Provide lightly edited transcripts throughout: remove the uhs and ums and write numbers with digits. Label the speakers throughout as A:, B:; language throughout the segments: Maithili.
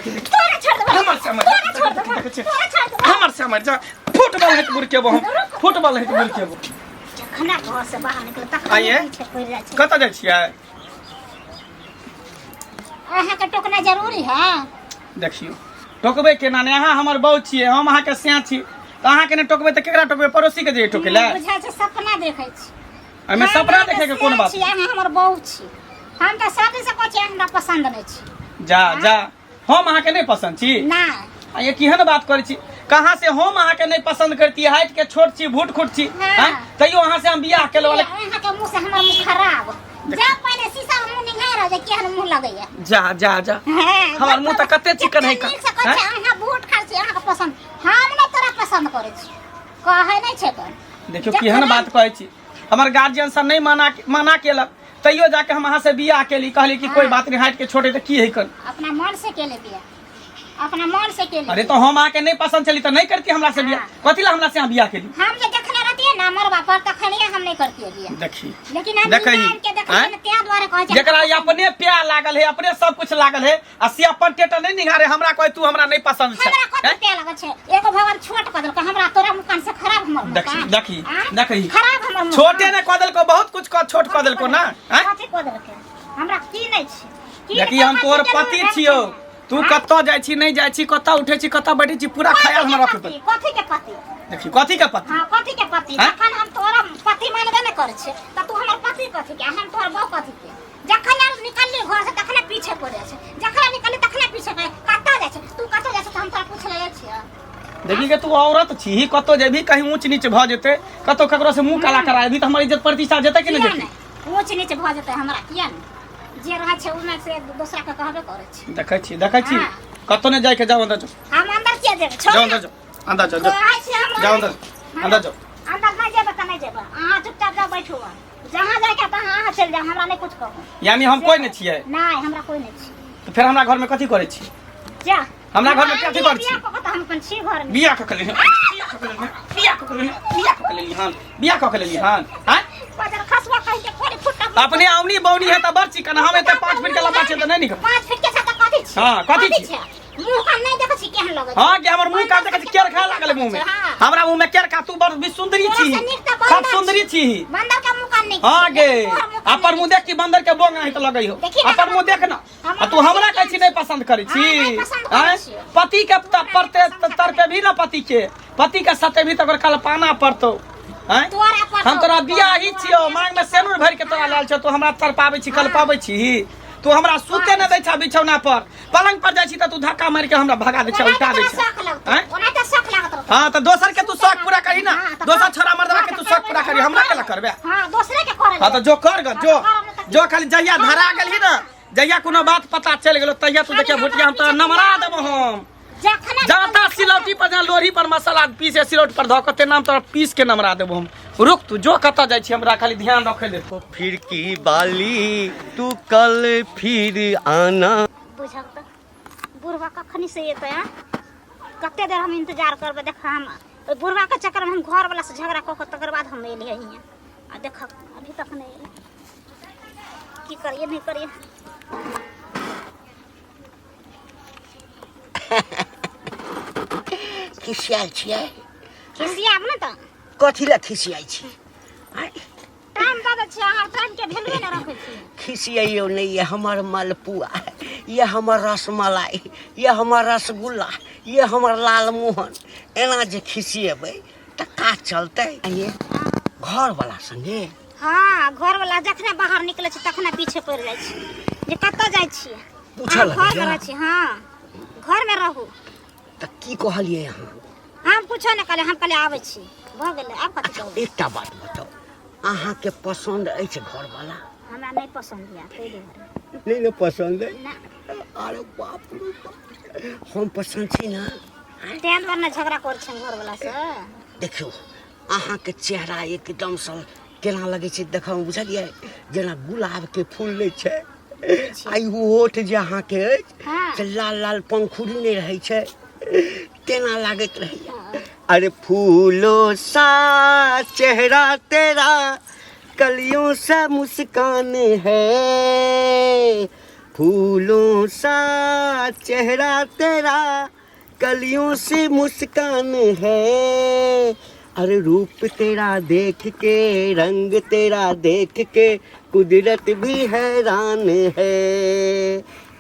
A: तोरा छोड़ देबो।
B: हमर से मर
A: तोरा छोड़ देबो।
B: देखै छियै।
A: तोरा छोड़ देबो।
B: हमर से मर जा फुटबॉल हेत बुरकेबो हम फुटबॉल हेत बुरकेबो
A: जखना घर से बाहर निकले तखन
B: आइए।
A: पीछे पड़ि जाइ छै।
B: कतऽ जाइ छियै?
A: अहाँके टोकना जरूरी है।
B: देखियौ टोकबै केना नहि, अहाँ हमर बहू छियै, हम अहाँके सैं छी, तऽ अहाँके नहि टोकबै तऽ केकरा टोकबै? पड़ोसी के जे टोकै लए?
A: बुझाइ छै सपना देखै छी।
B: एहिमे
A: हम
B: सपना
A: अहाँके
B: देखै के कोन
A: सैं
B: बात?
A: छी, अहाँ हमर बहू छी। हम तऽ सब दिनसँ कहै छी अहाँ हमरा पसन्द नहि छी।
B: जा जा, हम अहाँके नहि पसन्द छी?
A: नहि।
B: आ ये केहन बात करै छी? कहाँ से हम अहाँके नहि पसंद करती? हाइट के छोट छी, भूट खुट छी।
A: हाँ।
B: हैं? तैयो अहाँ से हम बियाह केलो वाला।
A: अहाँके मुँह से हमर मुँह खराब। जा पहिले शीशा में मुँह निहार जे केहन मुँह लगैया।
B: जा जा जा।
A: हाँ,
B: हमर मुँह तऽ कते चिकन है।
A: नीक से कहै छै अहाँ बूट खाइ छी, अहाँके पसंद हम नहि तोरा पसंद करै छी कहै नहि छै कोन।
B: देखियौ केहन बात कहै छी। हमर गार्जियन सब नहि मना मना केलक तैयो जाके हम अहाँ से बियाह केली। कहली कि कोई बात नहीं, हाइट के छोटे तऽ की है कन।
A: अपना मन से केले बियाह, अपना मन से केले।
B: अरे तो हम अहाँके नहीं पसंद छली तऽ नहीं करती हमरा से बियाह। कथी ला हमरा से अहाँ बियाह केली?
A: हम जे देखने रहतियै ना मरबा पर तखनिये हम नहीं करतियै बियाह।
B: देखी
A: लेकिन हम
B: देखही,
A: निकाल के देखलियै
B: आँय?
A: ने तें दुआरे कहै छै।
B: जकरा ई अपने प्यार लागल है, अपने सब कुछ लागल है आ से अपन टेटर नहीं निहारे, हमरा कहे तू हमरा नहीं पसंद छै।
A: हमरा कथी
B: हैं?
A: प्यार लागल छै? एगो भगवान छोट कऽ देलकै हमरा तोरा मुकान से खराब हमर मुकान।
B: देखी देखी
A: आँय?
B: देखी
A: खराब हमर मुकान।
B: छोटे ने कऽ देलको, बहुत कुछ कऽ छोट कऽ देलको ना, आँय?
A: कथी कऽ देलकै? हमरा की नहि छै की?
B: देखी, हम तोहर पति छियौ। तू कतऽ जाइ छी, नहि जाइ छी, कतऽ उठै छी, कतऽ बैठै छी, पूरा ख्याल हमरा रखै पड़तै।
A: कथी के पति?
B: देखी, कथी के पति?
A: हाँ, कथी के पति?
B: हाँ?
A: जखन हम तोरा पति मानबे नहि करै छियै तऽ तू हमर पति कथी के, हम तोहर बहू कथी के? जखन हम निकलली घर से तखने पीछे पड़े छै, जखन निकलली तखने पीछे पड़े। कतऽ जाइ छै तू? कतऽ जाइ छै तऽ हम तोरा पूछ ले छियै।
B: देखी के, तू औरत छी, कतौ जेबही कहीं ऊंच नीच भऽ जेतै, कतौ ककरो से मुंह काला कराएबी तऽ हमर इज्जत प्रतिष्ठा जेतै कि नहि?
A: किया
B: जेतै।
A: नहि ऊँच नीच भऽ जेतै हमरा? किया नहि? जे रहै छै ओहिमे से दोसरा के कहबे करै छै।
B: देखै छी, देखै छी।
A: हाँ।
B: कतौ नहि जाइके, जाओ अंदर जाओ।
A: हम अंदर किया जेबै? छोड़
B: जाओ
A: ना।
B: अंदर जाओ, अंदर जाओ, जाओ।
A: कहै छी हम
B: जाओ अंदर, अंदर जाओ।
A: अंदर नहि जेबै तऽ नहि जेबै। अहाँ चुपचाप जाओ, बैठू। जहाँ जाके तहाँ अहाँ चलि जाउ, हमरा नहि कुछ कहू।
B: यानी हम कोई नहीं छियै?
A: नहि, हमरा कोई नहि छी।
B: तऽ फेर हमरा घर में कथी करै छी?
A: जा।
B: हमरा घर में कथी करै छी?
A: बियाह कऽ के तऽ हम अपन छी घर में।
B: बियाह कऽ के लेली, बियाह कऽ के लेली, बियाह कऽ के लेली, बियाह कऽ के लेली हन, बियाह कऽ के लेली हन, आँय?
A: बजर खसुआ कहि के कोरी फुट्टा।
B: अपने औनी बौनी है तऽ बड़ चिकन, हम एते 5 फीट के लम्बा छियै तऽ नहि निकल।
A: 5 फीट के छता कथी छी?
B: हाँ, कथी छी?
A: छै? मुँह कान नहि देखै छी केहन लगै छै?
B: हाँ कि हमर मुंह कान देखै छी, केर खा लागल मुंह में।
A: हाँ।
B: हमरा मुंह में केर खा। तू बड़ भी सुंदरी
A: तोरा
B: छी,
A: से नीक तऽ बंदर
B: खूब सुंदरी छी।
A: बंदर के मुँह कान नीक
B: हाँ
A: छै,
B: गे,
A: लेकिन तोहर मुँह कान
B: अपन
A: नहि।
B: मुंह देख कि बंदर के बोंग नहीं तऽ लगै हो।
A: देखी ना।
B: अपन मुंह देख ना।
A: हमर
B: आ तू
A: मुँह
B: हमरा
A: केहन
B: कहै छी नहि पसंद करै छी?
A: हाँ, नहि पसंद करै
B: आँय?
A: छियै।
B: पति के पड़ते तर पे भी ना, पति के पति के सते भी तऽ ओकर कल्पना पड़तौ, आँय?
A: तोरा पड़तौ।
B: हम तोरा बियाह ही छियौ, मांग में सेनुर भरि के तोरा लाल छौ, तू हमरा तड़पाबै छी, कल्पाबै छी। तू हमरा सुते नहि दै छह बिछौना पर, पलंग पर जाइ छी तऽ तू धक्का मारि के हमरा भगा दै छह,
A: ओना
B: उल्टा
A: तऽ
B: दै
A: तोरा
B: छह।
A: शौख लगतौ।
B: आँय?
A: ओना तऽ शौख लागत रहतौ।
B: हाँ तऽ दोसर के तू शौक पूरा करी ना।
A: हाँ, तऽ
B: दोसर
A: कर।
B: छोरा मर्दवा के
A: हाँ,
B: तू
A: तऽ
B: शौक पूरा
A: करबै,
B: करी, हमरा केला करबे?
A: हाँ, दोसरे के करे।
B: हाँ तऽ जो कर ग, जो
A: हाँ, तऽ करब, तऽ
B: जो। खाली जहिया धरा गेलही ना, जहिया कोनो बात पता चलि गेलो, तहिया तू देखिया भुटिया, हम तोरा नमरा देबो हम।
A: जखने
B: जाता सिलौटी पर, जहाँ लोढ़ी पर मसाला पीसे सिलौट पर धऽ के तेना हम तोरा पीस के नमरा देबो हम। रुक तू, जो कतऽ जाइ छी, हमरा खाली ध्यान रखै ले।
C: फिरकी बाली तू कल फिर आना।
A: बुझल तऽ बुढ़वा कखनी से एतै? आँ, कते देर हम इंतजार करबै? देख, हम ओहि बुढ़वाके चक्करमे हम घरवला से झगड़ा कऽ कऽ तकर बाद हम एलियै हियाँ आ देख अभी तक नहि एलै। की करिए, नहि करिए।
D: खिसियाल छियै?
A: खिसियाब ने तऽ।
D: कथी लए खिसियाइ छी? आँय?
A: टाइम दऽ दै छियै अहाँ, टाइमके वैल्यूए नहि रखै छियै।
D: खिसियैयौ नहि। ये हमर मलपुआ, ये हमर रसमलाई, ये हमर रसगुल्ला, ये हमर लालमोहन, एना जे खिसियेबै तऽ काज चलतै? ये घरवला संगे?
A: हाँ, घरवला जखने बाहर निकलै छै तखने पीछे पड़ि जाइ छै जे कतऽ जाइ छियै।
D: पूछऽ
A: अहाँ घरमे
D: लगैया?
A: रहै छी? हाँ, घरमे रहू।
D: तऽ की कहलियै अहाँ?
A: हम कुछो नहि कहलियै, हम कहलियै आबै छी, भऽ गेलै। आब कथी कहबै?
D: एकटा बात बताउ, अहाँके पसन्द अछि घरवला?
A: हमरा नहि पसन्द यऽ ताहि दुआरे।
D: नहि ने पसन्द अछि?
A: ना।
D: अरे बाप रे बाप, हम पसन्द छी ने?
A: तें दुआरे ने झगड़ा करै छियनि घरवला से।
D: देखियौ, अहाँके चेहरा एकदमसँ केना लगै छै देखऽमे, बुझलियै? जेना गुलाबके फूल नहि छै? आ ई ओठ जे अहाँके अछि से लाल लाल पंखुड़ी नहि रहै छै, तेना लागैत रहैया। अरे फूलो सा चेहरा तेरा, कलियों सा मुस्कान है। फूलों सा चेहरा तेरा कलियों से मुस्कान है अरे रूप तेरा देख के रंग तेरा देख के कुदरत भी हैरान है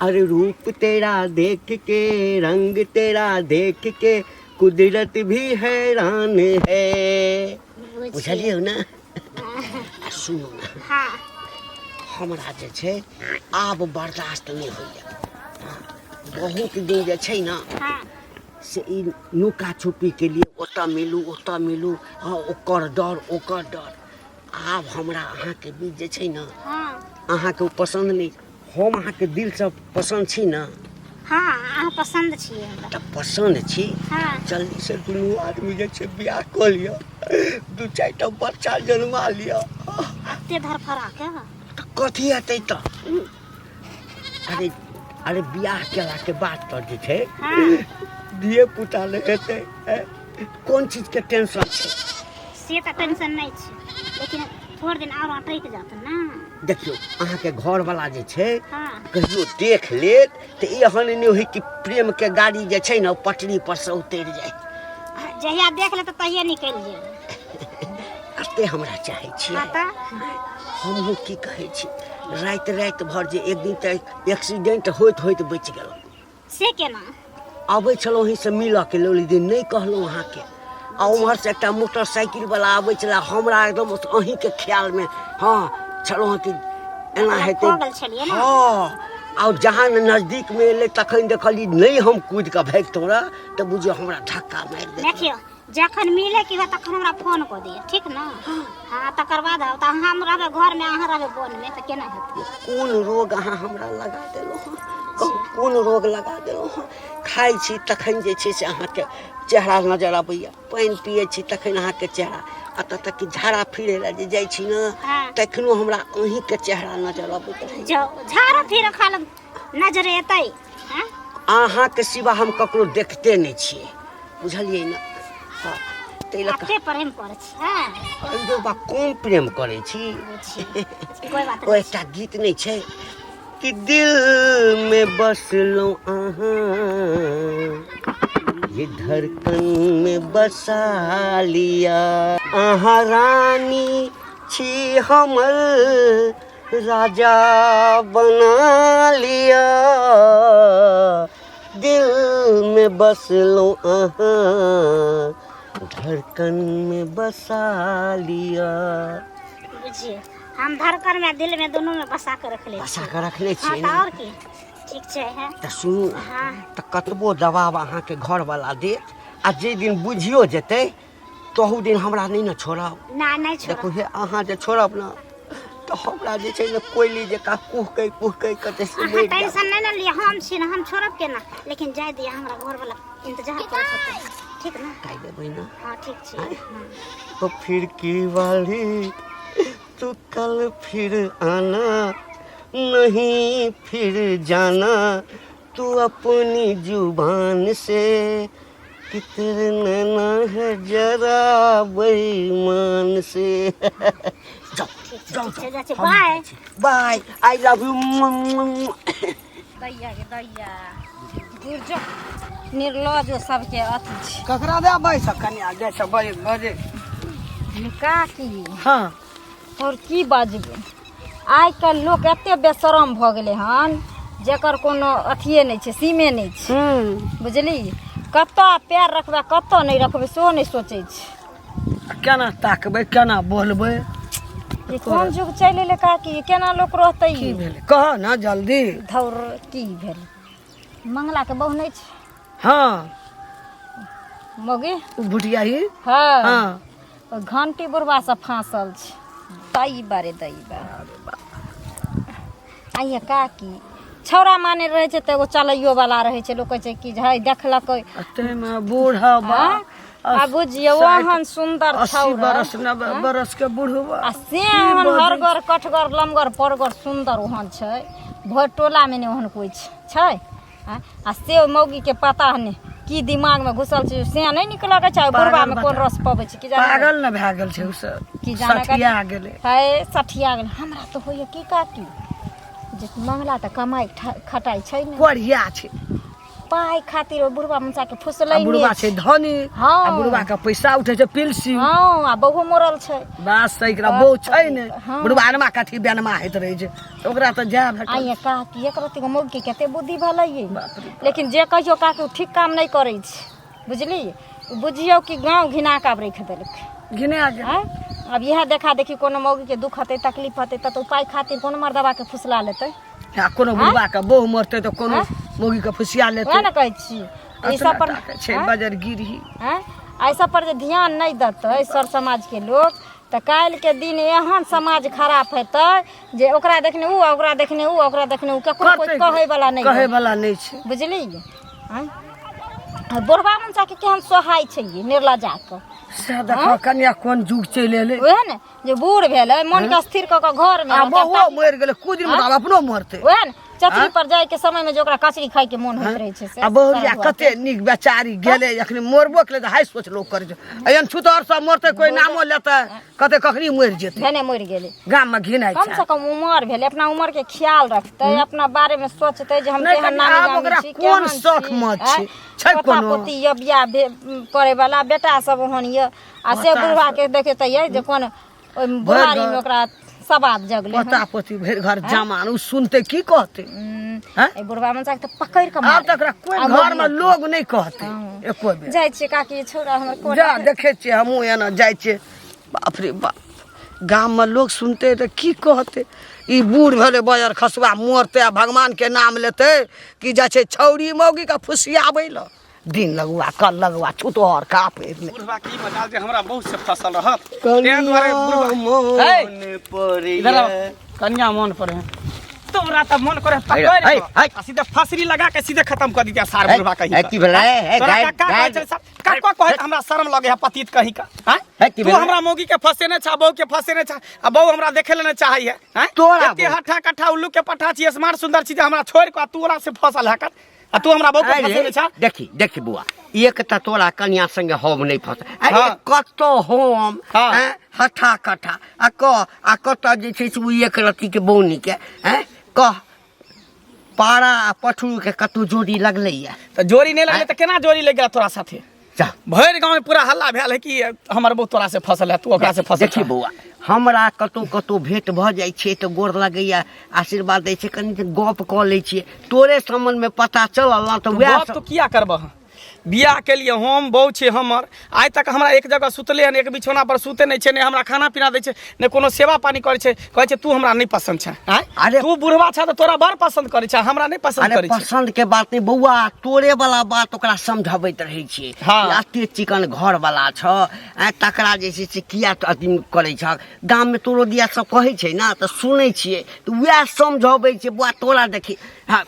D: अरे रूप तेरा देख के रंग तेरा देख के कुदरत भी हैरान है बुझलियै ने आ सुनू ने
A: हाँ
D: हमरा जे छै आब बर्दाश्त नहि होइए बहुत दिन जे छै ने
A: हाँ
D: से ई नुका छुपीके लिए ओतऽ मिलू ओतऽ मिलू हँ ओकर डर ओकर डर आब हमरा अहाँके बीच जे छै ने
A: हाँ
D: अहाँके ओ पसन्द नहि हम अहाँके दिलसँ पसन्द छी ने
A: हाँ अहाँ पसन्द छियै हमरा
D: तऽ पसन्द छी
A: हाँ
D: जल्दीसँ दुनू आदमी जे छै बियाह कऽ लिअ दू चारिटा बच्चा जन्मा लिअ
A: एते धरफड़ा के
D: तऽ कथी हेतै तऽ अरे अरे बियाह केलाके बाद तऽ जे छै
A: हाँ
D: धिये पुता नहि हेतै ऐं? कोन चीजके टेंशन छै
A: से तऽ टेंशन नहि छै लेकिन थोड़ दिन आओर अटकि जात ने
D: देखियौ अहाँके घरवला जे छै
A: हाँ
D: कहियो देख लेत तऽ एहन नहि होइ कि प्रेमके गाड़ी जे छै ने ओ पटरी पर से उतरि जाय
A: जहिया देख लेत तहिये निकलि जेबै
D: एते हमरा चाहै छियै
A: हाँ तऽ
D: हमहूँ की कहै छी राति राति भरि जे एक दिन तऽ एक्सीडेंट होइत होइत बचि गेलहुँ
A: से केना
D: अबै छलहुँ अहीँसँ मिलऽके लेल ओहि दिन नहि कहलहुँ अहाँके आ उम्हरसँ एकटा मोटरसाइकिल वाला आबै छलै हमरा एकदम अहीँके ख्यालमे हँ छलहुँ हँ कि एना हेतै
A: खो गेल छलियै ने?
D: हँ आओर जहाँ नजदीकमे एलै तखन देखलियै नहि हम कुदि कऽ भागितहुँ रह तऽ बुझियौ हमरा धक्का मारि देलक
A: देखियौ जखन मिले के होत तखन हमरा फोन कऽ दिअ ठीक ने हाँ तकर बाद आउ तऽ हम रहबै घरमे अहाँ रहबै वनमे तऽ केना हेतै
D: कोन रोग अहाँ हमरा लगा देलहुँ हँ कहू कोन रोग लगा देलहुँ हँ खाइ छी तखन जे छै से अहाँके चेहरा नजर अबैए पानि पियै छी तखन अहाँके चेहरा एतऽ तक कि झाड़ा फिरै लए जे जाइ छी ने
A: हाँ।
D: तखनो हमरा अहीँके चेहरा नजर अबैत रहैए
A: जाउ झाड़ो फिरो खा लब नजर एतै हाँ
D: अहाँके सिवा हम ककरो देखते नहि छियै बुझलियै ने हँ ताहि लऽ कऽ
A: कते प्रेम करै छी हँ
D: अरे बा कम प्रेम करै छी
A: बुझी कोइ बात
D: ओ
A: नहि
D: एकटा गीत नहि छै कि दिल में बसलहुँ अहाँ ये धड़कन में बसा लिया अहाँ रानी छी हमर राजा बना लिया दिल में बसलहुँ अहाँ धड़कन में बसा लिया
A: बुझियौ हम धड़कन में दिल में दोनों में बसा के रखले
D: बसा
A: छी
D: कऽ रखने
A: हाँ
D: छियै
A: तऽ
D: ने
A: और की ठीक छै है
D: तऽ सुनू ने
A: हाँ
D: तऽ कतबो दबाव अहाँके घरवला देत आ जाहि दिन बुझियो जेतै तहू दिन हमरा नहि ने छोड़ब
A: ना नहि छोड़ब
D: देखू हे अहाँ जे छोड़ब ने तऽ हमरा जे छै ने कोयली जकाँ कुहकै कुहकै कऽ से
A: अहाँ
D: मरि जायब
A: टेंशन नहि ने लिअ हम छी ने हम छोड़ब केना लेकिन जाय दिअ हमरा घरवला इंतजार करैत होतै ठीक ने
D: काटि देबै ने
A: हाँ ठीक छै हाँ।
D: तो फिरकी वाली तू कल फिर आना नहीं फिर जाना तू अपनी जुबान से कि तेरे नैना है जरा बेईमान से जाओ
A: ठीक छै
D: जाओ
A: ठीक छै जाइ छी
D: हम
A: बाय
D: जाइ छी। बाय I love you
E: दैया गे दैया गुरजो निर्लज सबके अथी छै
B: ककरा दे बैस कनिया जाइ छै बजे बजे
E: काकी
B: हँ
E: और की बाजबै आइ काल्हि लोक एते बेशरम भऽ गेलै हन जेकर कोनो अथिए नहि छै सीमे नहि छै बुझली कतऽ पैर रखबै कतऽ नहि रखबै सेहो नहि सोचै छै
B: केना ताकबै केना बोलबै
E: ई कोन युग चलि एलै काकी केना लोक रहतै
B: की भेलै कह ने जल्दी
E: धौर की भेल मंगलाके बहु नहि छै
B: हँ
E: मौगी
B: ओ भुटिया ही
E: हँ
B: हँ
E: ओहि घंटी बुढ़वा सब फाँसल छै तई बारे दई बारे आइये काकी छौड़ा माने रहै छै तऽ एगो चलैयो वाला रहै छै लोक कहै छै कि जे है देखलकै
B: आ ताहिमे बूढ़ा बा
E: आँ? आ बुझियौ ओहन सुन्दर
B: 80
E: छौड़ा
B: बरस 90 बरस के बुढ़वा
E: आ से ओहन हरगर कठगर लमगर परगर सुन्दर ओहन छै भरि टोलामे नहि ओहन कोइ छै छै आँय? आ से ओहि मौगीके पता नहि की दिमागमे घुसल छै से नहि नीक लगै छै बुढ़बामे कोन रस पबै छै की जाने
B: पागल ने भए गेल छै ओ सब
E: की जाने
B: सठिया गेलै
E: है सठिया गेलै हमरा तऽ होइए की काकी जे मंगला तऽ कमाइ खटाइ छै ने।
F: कोढ़िया छै।
E: पाइ खातिर ओ बुढ़वा मनसा के फुसलै
F: आ बुढ़वा छै धनी।
E: हाँ।
F: आ बुढ़वा के पैसा उठे छै पिलसी।
E: हँ, आ बहु मरल छै।
F: बस एकरा बहु छै ने।
E: हाँ।
F: बुढ़वा अनमा कथी बेनमा होइत रहै छै, ओकरा तऽ जाय भेटल।
E: आइए काकी, एक रत्ती मौगी के कते बुद्धि भेलै ये।
F: बाप रे।
E: लेकिन जे कहियो काकी, ओ ठीक काम नहि करै छै, बुझली? बुझियौ कि गाँव घिना कऽ आब राखि देलक।
F: घिना गेल।
E: आँय? आब इएह देखा देखी कोनो मौगी के दुख हेतै, तकलीफ हेतै, तऽ ओ पाइ खातिर कोनो मर्दबा के फुसला लेतै।
F: आ कोनो बुढ़वा के बहु मरतै तऽ कोनो मौगी के फुसिया लेतै।
E: वएह ने कहै छी, ई सब पर
F: अतना छै
E: आँय?
F: बजर गिरही।
E: आँय? एहि सब पर जे ध्यान नहि देतै सर समाज के लोक, तऽ काल्हि के दिन एहन समाज खराब हेतै जे ओकरा देखने उ, आ ओकरा देखने उ, आ ओकरा देखने उ, ककरो कोइ
F: करतै
E: कहै वाला नहि।
F: कहै वाला नहि छै।
E: बुझली? आँय? आ बुढ़बा मनसा के केहन सोहाइ छै ये निर्लजा के।
F: सएह देखऽ कनिया, कोन जुग चलि एलै।
E: वएह ने जे बूढ़ भेलै, मन के स्थिर कऽ कऽ घर मे
F: आ
E: रहतै,
F: बहुओ मरि गेलै कुछ दिन में, आब अपनो मरतै।
E: वएह ने चचरी पर जाय के समय में जे ओकरा कचरी खाय के मोन होइत रहै छै से
F: आ बहुरिया
E: सरधुआ
F: कते नीक बेचारी गेलै, अखनी मरबो केलै तऽ हाइ सोच लोक करै छै। एहन छुतहर सब मरतै, कोइ नामो लेतै? कते कखनी मरि जेतै।
E: भेने मरि गेलै।
F: गाम में घिनाइ
E: कम से कम उमर भेलै, अपना उमर के ख्याल रखतै, अपना बारे में सोचतै जे हम
F: नहि
E: केहन
F: कनि
E: नामी
F: आब
E: गामी
F: ओकरा
E: छी,
F: कोन
E: केहन
F: शौख
E: छी,
F: मत
E: आँय?
F: छै? छै
E: पोता
F: कोनो?
E: पोती यऽ, बियाह करे वाला बेटा सब ओहन यऽ, आ से
F: पोता
E: बुढ़वा के देखे तऽ ये जे कोन ओहि बुढ़ारी में ओकरा सवाद जगलै हन।
F: पोता पोती भरि घर जमान, ओ सुनतै की कहतै? हैं?
E: एहि बुढ़वा मनसा के तऽ पकड़ि कऽ
F: आब
E: मारै।
F: तऽ ओकरा कोइ
E: आ
F: घर में
E: मौगी
F: लोग नहि कहतै एको बेर।
E: जाइ छियै काकी, छोड़ा हमर कोन
F: जा देखै छियै, हमहूँ एना जाइ छियै। बाप रे बाप, गाममे लोग सुनतै तऽ की कहतै? ई बूढ़ भेलै बजर खसुआ, मरतै आ भगवानके नाम लेतै कि जाइ छै छौरी मौगीके फुसियाबै लए दिन लगुआ कल लगुआ छुतहर का पहिरने।
B: बुढ़वा की मजाल जे हमरा बहुत से फसल रहत, तें दुआरे बुढ़वा हे,
C: मोन पड़ैए।
B: इधर आउ, कनिया मन पर है तोरा तऽ मन करे पकड़
C: है,
B: कऽ
C: है।
B: आ सीधे फसरी लगा के सीधे खत्म कर दिया सार
C: है,
B: बुढ़वा कहीं
C: है,
B: का।
C: की भेलै? है,
B: तोरा
C: गाय-
B: काका कहै
C: गाय-
B: छै सब काका कहै तऽ हमरा शर्म लगे है पतित कहीं का। हैं?
C: है, की
B: तू
C: भेलै?
B: हमरा मौगी के फसेने छा, बहू के फसेने छा, आ बहू हमरा देखे ले नहि चाहै है। हैं?
D: तोरा
B: एते
D: बहू।
B: हट्ठा कट्ठा उल्लू के पट्ठा छी, स्मार्ट सुंदर छी जे हमरा छोड़ कऽ आ तोरा से फसल है कर, आ तू हमरा बहू के
D: अरे,
B: फसेने छा।
D: देखी देखी बुआ, एक तऽ तोरा कनिया संगे हम नहि फस। अरे
B: हाँ।
D: कतौ हम
B: हाँ।
D: हैं, हठा कठा आ कह आ कतऽ जे छै से ओ एक रत्ती के बौनी के हैं, कह पारा आ पठरू के कतौ जोड़ी लगलैया?
B: तऽ जोड़ी नहि लगलै तऽ केना जोड़ी लागि गेल तोरा साथे?
D: जा
B: भरि गाँव में पूरा हल्ला भेल है कि हमर बहू तोरा से फसल है, तू ओकरा से फसल।
D: देखी बौआ, हमरा कतौ कतौ भेंट भऽ जाइ छै तऽ गोर लगैया, आशीर्वाद दै छै, कनि गप कऽ लै छियै। तोरे सम्बन्धमे पता चलल ने तऽ वएह।
B: गप तो किया करबह? बियाह के लिए हम बहु छै हमर, आइ तक हमरा एक जगह सुतले हन, एक बिछौना पर सुते नहि छै, नहि हमरा खाना पीना दै छै, नहि कोनो सेवा पानी करै छै। कहै छै तू हमरा नहि पसन्द छै। आँय?
D: अरे-
B: तू बुढ़वा छ तऽ तोरा बड़ पसन्द करै छै, हमरा नहि पसन्द
D: अरे
B: करै छै।
D: पसन्द के बात नहि बौआ, तोरे वाला बात ओकरा समझबैत रहै छियै।
B: हाँ।
D: कि एते चिकन घर वाला छ, आँय, तकरा जे छै से किया तो अथी करै छह? गाममे तोरो दिया सब कहै छै ने तऽ सुनै छियै, तऽ वएह समझबै छै बौआ तोरा। देखी, हाँ।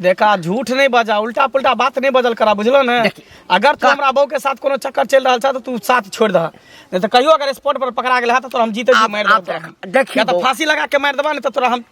B: देखा, झूठ नहीं बजा, उल्टा पुल्टा बात नहीं बजल करा, बुझलो ने?
D: देखी।
B: अगर तू हमरा बहू के साथ कोनो चक्कर चलि रहल छ तऽ तू साथ छोड़ि दह, नहीं तऽ कहियो अगर स्पॉट पर पकड़ा गेल तऽ तोरा हम जीते जी
D: आब-
B: मारि देबौ
D: आब
B: तोरा हम।
D: देखी
B: या तऽ
D: बौ।
B: फांसी लगा के मारि देबा, नहीं तऽ तोरा हम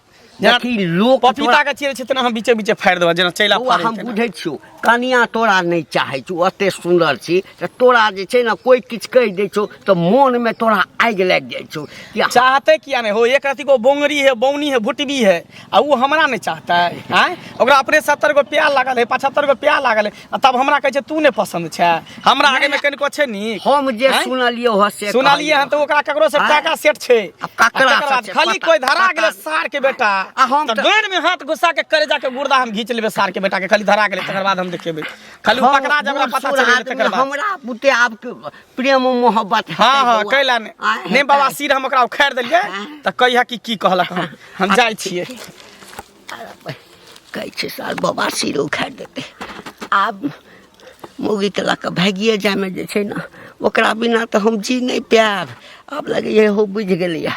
B: जेना
D: देखी लोक
B: पपीता
D: तोरा-
B: के चीरे छै तेना हम बीचे बीचे फाड़ि देबा, जेना चैला
D: बौआ
B: फाड़ै
D: हम
B: तेना।
D: बुझै छियौ, कनिया तोरा नहि चाहै छौ। ओते सुन्दर छी तऽ तोरा जे छै ने कोइ किछु कहि दै छौ तऽ मोनमे तोरा आगि लागि जाइ छौ कि
B: चाहते किया नहीं हो? एक रति को बोंगरी है, बौनी है, भुटबी है, आ वो हमरा नहीं चाहता है। आँय? ओकरा अपने 70 गो प्यार लागल है, 75 गो प्यार लागल है, आ तब हमरा कहै छै तू नहीं पसंद छै। हमरा आगे में कनिको छै नीक?
D: हम जे
B: आँय?
D: सुनलियौ हँ से
B: सुनलियै हन तऽ ओकरा ककरो से
D: आँय?
B: टाका सेट छै।
D: आब ककरा
B: आ तकर
D: से
B: बाद
D: छै?
B: खाली
D: पता-
B: कोई धरा
D: पता
B: गेलै
D: नहि।
B: सार के बेटा,
D: आ हम
B: तऽ
D: तऽ-
B: गोड़ में हाथ घुसा के करेजा के गुर्दा हम घींच लेबै सार के बेटा के। खाली धरा गेलै तकर बाद हम देखेबै। खाली उ
D: हम
B: पकड़ा जाए ओकरा
D: बूढ़
B: पता
D: सूढ़
B: चलि गेलै
D: आदमी,
B: तकर बाद।
D: हमरा बुते आब के प्रेम मोहब्बत
B: हाँ
D: हेतै
B: हाँ
D: बौआ?
B: कैला नहि
D: आँय,
B: नहि बाबा
D: हेतै।
B: सिर हम ओकरा उखाड़ि देलियै तऽ कहिया कि की कहलक। हम जाइ छियै।
D: कहै छै साल बाबा सिर उखाड़ि देतै। आब मौगीके लऽ कऽ भागिए जायमे जे छै ने, ओकरा बिना तऽ हम जी नहि पायब। आब लगैए हो बुझि गेलैए।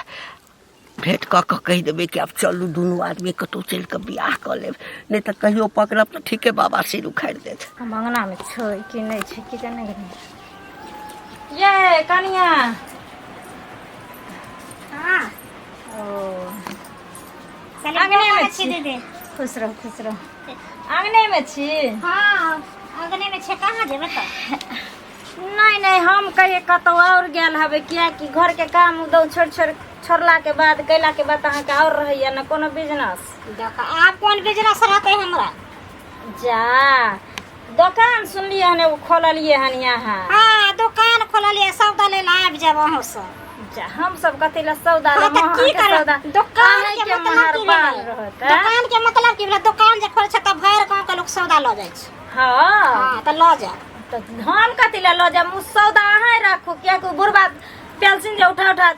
D: भेँट कऽ कऽ कहि देबै कि आब चलू दुनू आदमी कतहु चलि कऽ बियाह कऽ लेब, नहि तऽ कहियो पकड़ब तऽ ठीके बाबा सिर उखाड़ि देत।
E: हम अङ्गनामे छै कि नहि छै कि जाने गेलियै। ये कनिया।
A: हाँ।
E: ओ
A: कनि
E: अङ्गनेमे
A: गोर लागै
E: छी।
A: छी दीदी।
E: खुश रहू, खुश रहू। अङ्गनेमे छी?
A: हाँ, अङ्गनेमे छै, कहाँ जेबै तऽ? नहि
E: नहि, हम कहिए कतहु आओर गेल हबै, किएकि घरके काम उदौ छोड़ि छोड़ि छोड़ला के बाद कैला के बाद अहाँके आओर रहैया ने कोनो बिजनेस?
A: देख आब कोन बिजनेस रहतै हमरा?
E: जा दोकान सुनलियै हन एगो खोललियै हन यहाँ।
A: हाँ दोकान खोललियै, सौदा लै लए आबि जायब अहूँ सब।
E: जा हम सब कथी लए सौदा
A: हाँ,
E: लेब?
A: तऽ की
E: अहाँके
A: करब?
E: सौदा
A: दोकान के
E: अहाँके
A: मतलब की
E: मेहरबान
A: भेलै?
E: रहत आँय?
A: दोकान के मतलब की भेलै? दोकान जे खोलै छै तऽ भरि गाँव के लोक सौदा लऽ जाइ छै।
E: हाँ
A: हाँ तऽ लऽ जायब।
E: तऽ हम कथी लए लऽ जायब? ओ सौदा अहाँ राखू, किएकि ओ बुढ़बा पेंसिल जे उठा उठा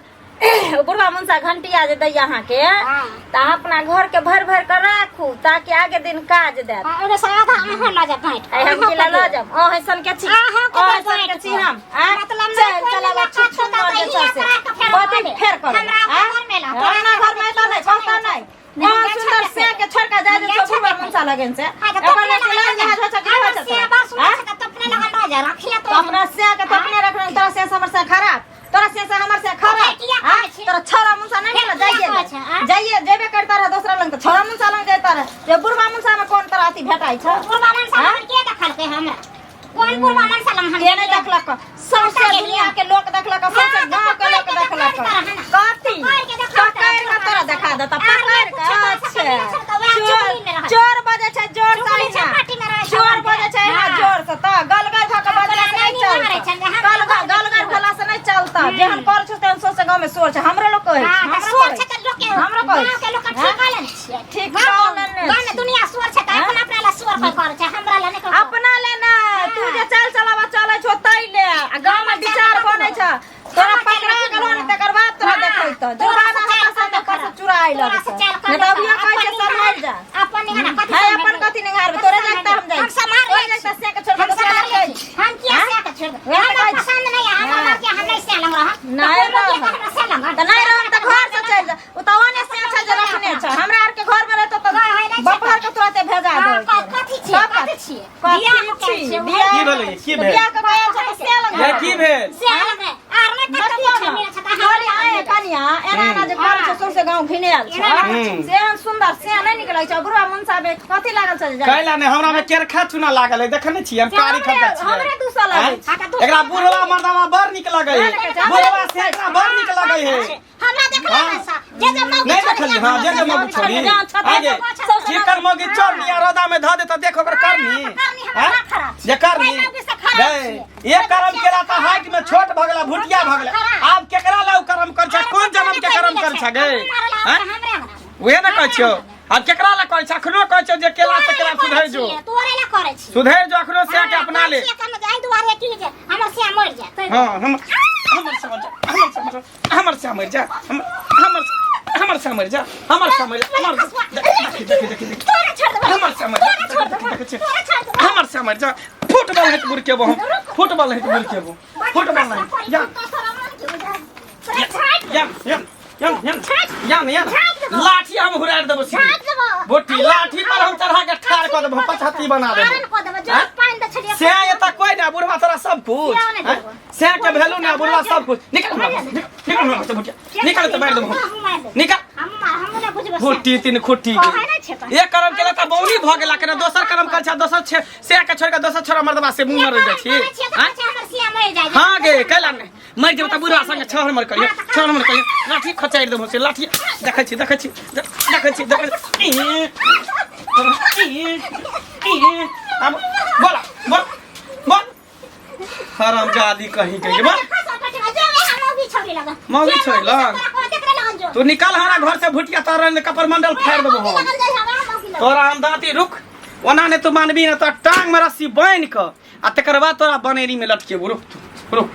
E: ओ बुढ़बा मुनसा घंटिया जे दैया अहाँके,
A: हाँ।
E: तऽ अहाँ अपना घर के भरि भरि कऽ राखू ताकि आगे दिन काज देत।
A: हाँ, ओहिमे से आधा अहाँ लऽ जायब बाँटि कऽ।
E: आइ हम
A: अहाँ
E: की लऽ
A: कऽ
E: जायब? अहाँ सन के छी,
A: अहाँ के
E: अहाँ
A: देब
E: सन के
A: बाँटि
E: छी
A: कऽ।
E: हम, आँय?
A: मतलब नहि
E: चल
A: कोइ
E: चल आब
A: मिलत
E: छुप छुप
A: तऽ
E: मर
A: हिया
E: जेतौ से।
A: करा कऽ फेर
E: कथी
A: आबे।
E: फेर करब?
A: हमरा
E: आँय?
A: घर में ला,
E: अपना घर में एतऽ नहि, कहतऽ नहि।
A: नहि,
E: अहाँ
A: जाइ
E: सुन्दर
A: छै
E: से के छोड़ के जाइ
A: जाइ
E: जेतौ
A: छै
E: बुढ़बा
A: देखै।
E: मुनसा लगन से।
A: हाँ, तऽ
E: एकर
A: तोपने
E: नहि
A: लगन
E: लाज होइ छै, की होइ
A: हमर
E: छै
A: से
E: तोरा?
A: बड़ सुन्दर
E: आँय?
A: छै तऽ तोपने लगन रह जा, रखिए
E: तो अपना से के तो अपने रखने, तोरा से हमर से खराब, तोरा से से हमर से खराब।
A: ओकरा किया कहै
E: आँय?
A: छी?
E: तोरा छौड़ा मुनसा नहीं
A: फेर
E: मिलत,
A: किया
E: जाइए
A: कहै छै, आँय?
E: जाइए जेबे करता रह दोसरा लंग, तऽ छौड़ा मुनसा लंग जाता रह। जे बुढ़बा मुनसा में कोन तोरा अथी भेटाइ छौ?
A: बुढ़बा मनसा
E: आँय?
A: लगन के देखलकै हमरा? कोन बुढ़बा मनसा लगन हम
E: के नहीं देखलक? सौंसे
A: गेलियै।
E: दुनिया के लोक देखलक, सौंसे
A: हाँ, तऽ
E: गांव के लोक
A: पकड़ि के
E: देखलक।
A: देखा देता रहै ने।
E: कथी?
A: पकड़ि के देखा देता
E: पकड़ि के तोरा देखा देता,
A: आर नहि
E: पकड़ि के।
A: पूछे तोरा से
E: अच्छा।
A: कहियो छै तऽ वएह
E: चोर
A: चुगली मे रहै।
E: चोर बजै छै जोर से
A: चुगली
E: अहिना।
A: चपाटी मे रहै छै
E: चोर
A: अपन
E: बजै छै अहिना
A: हाँ।
E: जोर से, तऽ गलगल भऽ के बजला से
A: नहि
E: नहि
A: मारै
E: चलतौ।
A: छै, जे हमरा
E: गलगल
A: घर मे
E: गलगल
A: की
E: भेला से नहि चलतौ। जेहन करै छौ तेहन सौंसे गाँव मे शोर छै। हमरो लोक कहै छै,
A: हाँ, तऽ
E: हमरो
A: शोर
E: कहै
A: छै तऽ लोक के
E: हमरो कहै
A: गाँव के लोक के
E: छै।
A: ठीक कऽ लेने छियै।
E: ठीक
A: गाँव
E: कऽ लेने
A: गाँव मे
E: छी।
A: दुनिया शोर छै तऽ
E: हाँ?
A: अपना अपना लए शोर कोइ करै छै, हमरा लए नहि कोइ करै।
E: अपना ले ना, तू
A: हाँ।
E: जे चाल चलावा चलै छौ तै ले, आ गाँव मे
A: हमर चाल
E: विचार
A: कतबो।
E: बनै छै। तोरा
A: हमर चाल
E: पकड़ा
A: कतबो।
E: गेलौ ने तकर बाद तोरा
A: हाँ,
E: देखैतौ।
A: तोरा
E: जुर्माना
A: से चाल
E: हता से
A: कम
E: ऊपर से
A: खराब।
E: चुराइ
A: तोरा
E: लगतौ।
A: से चाल कम
E: नहि तऽ अभियो
A: खराब।
E: कहै छै
A: अपन
E: सम्हारि जा।
A: अपन निहारा कथी
E: है
A: सम्हारबै?
E: अपन कथी निहारबै? तोरे
A: कथी
E: जागता हम जाइ
A: हम
E: छी।
A: सम्हार
E: तोरे
A: लै
E: जागता
A: छी।
E: से के छोड़ के
A: हम
E: दोसरा
A: सम्हार
E: लग
A: लै
E: जाइ
A: छी।
E: छी।
A: हम किया
E: हाँ?
A: से के छोड़ देब?
E: वएह तऽ
A: हमरा
E: कहै छी।
A: पसंद नहि है, हमर
E: हाँ।
A: लड़की हम नहि से लंग रहब। तऽ
E: नहि
A: कोइ लड़की
E: रहब।
A: हमरा से लंग
E: तऽ नहि रहब तऽ घर से चलि जा। ओ तऽ ओने से छै जे रखने छै। हमरा आरके घर मे रहतौ तऽ
A: कहै नहि छै
E: बपहर के तुरते भेजा
A: हाँ,
E: दै
A: कथी छियै? कथी छियै? बियाह
E: कथी
A: कऽ के
E: छी?
A: छियै,
E: बियाह
B: की भेलै? की भेल?
E: बियाह कऽ के आयल छै तऽ से लग
B: ये की भेल?
A: से लंग रहे। आर नहि कतौ
E: देखियौ
A: छै,
E: ने,
A: मिलै छै तऽ
E: कहली
A: हमरा
E: आए कनिया, एना एना जे करै छै, सौंसे गाँव घिनायल छै।
A: एना
B: हूँ।
E: से एहन सुन्दर से नहि नीक लगै छै। बुढ़वा मुनसा बे कथी लागल छै जे जाइ?
B: कैला नहि, हमरा में केरखा चूना लागल है, देखे नहि छियै हम कारी
E: हमरे-
B: खद्दा छियै।
E: हमरे दूसऽ लगै छै।
A: हाँ, तऽ दूसऽ
B: एकरा बुढ़वा मर्दावा बड़ नीक लगै है।
E: लगै छै, हमरे
B: बुढ़वा से एकरा बड़ नीक लगै है।
A: हमरा देखला
B: हाँ।
A: ना सा जे जे मौगी
B: नहीं
A: छोड़ी
B: देखली, हाँ, जे जे मौगी छोड़ी।
E: जान छत
B: आगे
E: सौंसे
B: जेकर मौगी चोरनी आ रौदा में धऽ दे तऽ देख ओकर करनी।
A: करनी हमरा
B: हाँ?
A: ना खराब छै।
B: जे करनी
A: कोइ मौगी से खराब
B: गए,
A: छियै।
B: एक करम केला तऽ हाइट में छोट भऽ गेला, भुटिया भऽ गेला।
A: खराब।
B: आब केकरा ला उ करम कर छै, कोन जन्म के करम कर छै गे? हाँ?
A: हमरे अंगना
B: उहे ने कहै छियौ, आब केकरा ला कहै छै? अखनो कहै छियौ जे केला से केला सुधरि जो,
A: तोरे ला करै छी,
B: सुधरि जो, अखनो से के अपना ले।
A: एहि दुआरे की जे हमर सिया मरि जाय।
B: हाँ, हम हमर से मर जा, हमर से मर जा, हमर से मर जा, हम हमर हमर से मर जा, हमर से मर जा, हमर देखी देखी देखी देखी,
A: तोरा छोड़ देबो,
B: हमर से मर जा,
A: तोरा छोड़ देबो,
B: देखी, देखी,
A: तोरा छोड़ देबो।
B: हमर से मर जा। फुटबॉल है बुरकेबो हम, फुटबॉल है बुरकेबो, फुटबॉल है या या या या या या या लाठी हम हुरार देबो सीधे। बोटी लाठी पर हम चढ़ा के ठाड़ कऽ देबो, पचहत्ती बना देबो।
A: आरन कऽ देबो, जो पानि दै छलियै
B: से एतऽ कोइ ना बुढ़वा तोरा सब कुछ
A: से नहि
B: हैं?
A: देबो।
B: से के भेलू ना बुढ़वा सब कुछ। निकल हमरा घर से, निकल हमरा घर से भुटिया, निकल तऽ मारि देबो हम। निकल।
A: हम हम नहि बुझबो से।
B: खुट्टी तीन खुट्टी
A: कहै नहि छै तऽ।
B: एक करम केला तऽ बौनी भऽ गेला केना, दोसर करम कर छै, दोसर छे से के छोड़ के दोसर छोरा मर्दबा से मुँह मर जाइ छी।
A: करै छियै तऽ
B: हैं?
A: कहै छै हमर सिया मरि जाइ।
B: हाँ गे, कैला नहि मरि जेबो तऽ बुढ़वा संगे छहर मर करियो, छहर मर करियो, लाठी खचारि देबो से लाठी। देखै छी देखै छी देखै छी देखै छी। ई, ई, ई, आब बोला बोल बोल, हरामजादी कहीं के बोल। मौगी छोड़ी लग। तू निकल हमरा घर से भुटिया, तोरा कपर मंडल फाड़ि देबो हम तोरा। हम दाँती रुक, ओना नहि तू मानबी ने, तोरा टांग में रस्सी बान्हि कऽ आ तकर बाद तोरा बनेरी में लटकेबो। रुक तू, रुक।